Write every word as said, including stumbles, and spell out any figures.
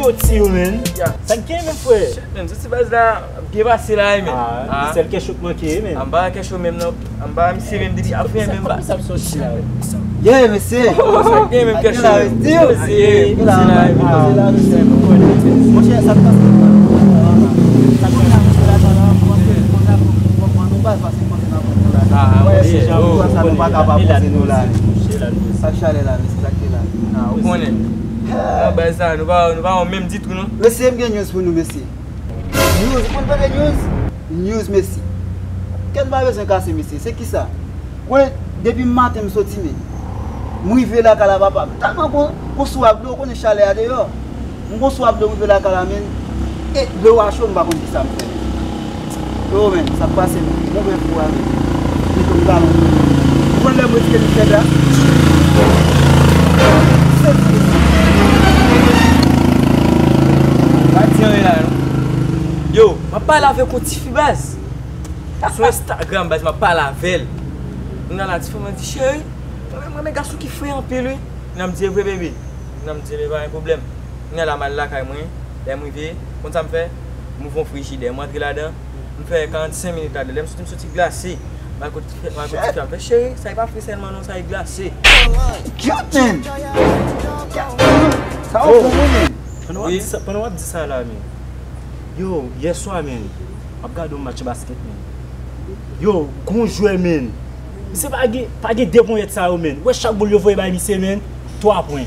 Soti yo, men. Ya. Sa k gen, men, frè? Shit, men, soti baz la, byen pase la, men. Ah, sèl kèchou k manke, men. Anba kèchou menm, non. Anba misye menm, depi apre menm, ba. Sa soti la. Yeah, mesye. Sa k gen menm kèchou menm. Mesye, Mesye la, mesye la, mesye. Monchè, sa k pase la? Sa k pase la? Sa k pase la? Ah, Wè, mesye, se jan oh, nou sa nou pa ka pa poze nou la. Mesye la, nou. Sa k chale la, mesye, sa k te la. Ah, ou konnen. Nan baz sa, nou pa, nou pa yon menm ditou, non. Mesye, m gen news pou nou, mesye. News, ou konn tande news? News, mesye. Kè m pa bezwen kase, mesye. Se ki sa? Wè, depi maten m soti, men. M rive lakay la, papa. M tèlman gon, gon swa dlo, ou konnen chalè a deyò. M gon swa dlo, m rive lakay la, men. E dlo a cho, m pa konn ki sa m fè. Yo, men, sa k pase, men. Move fou a, men. Li tou m talon. Ou konn lè m retire lipèd la? Pa di anyen la, non. Yo, m ap pale avèk yon tifi baz. Sou Instagram, baz, m ap pale avè l. Kounye a la, tifi mwen di, cheri, mwen, mwen, mwen gason ki fre anpil, wi. Kounye a m di, e vre, bebe. Kounye a m di, ebyen, pa gen pwoblèm. Kounye a la, m al lakay mwen. Lè m rive, konn sa m fè? M ouvri yon frijidè, m antre ladan. M fè karannsenk minit ladan. Lè m soti, m soti glase. M al kote tifi, m al kote tifi a, m fè, cheri, sa e pa fre sèlman, non, sa e glase. Cute, man! Sa ou bon, man! Pandan w ap di sa, pandan w ap di sa la, men. Yo, yèswa, men. M ap gade yon match basket, men. Yo, gon jwè, men. Misye pa gen, pa gen de ponyèt sa yo, men. Wè chak boul yo voye bay misye, men. Twa pwen.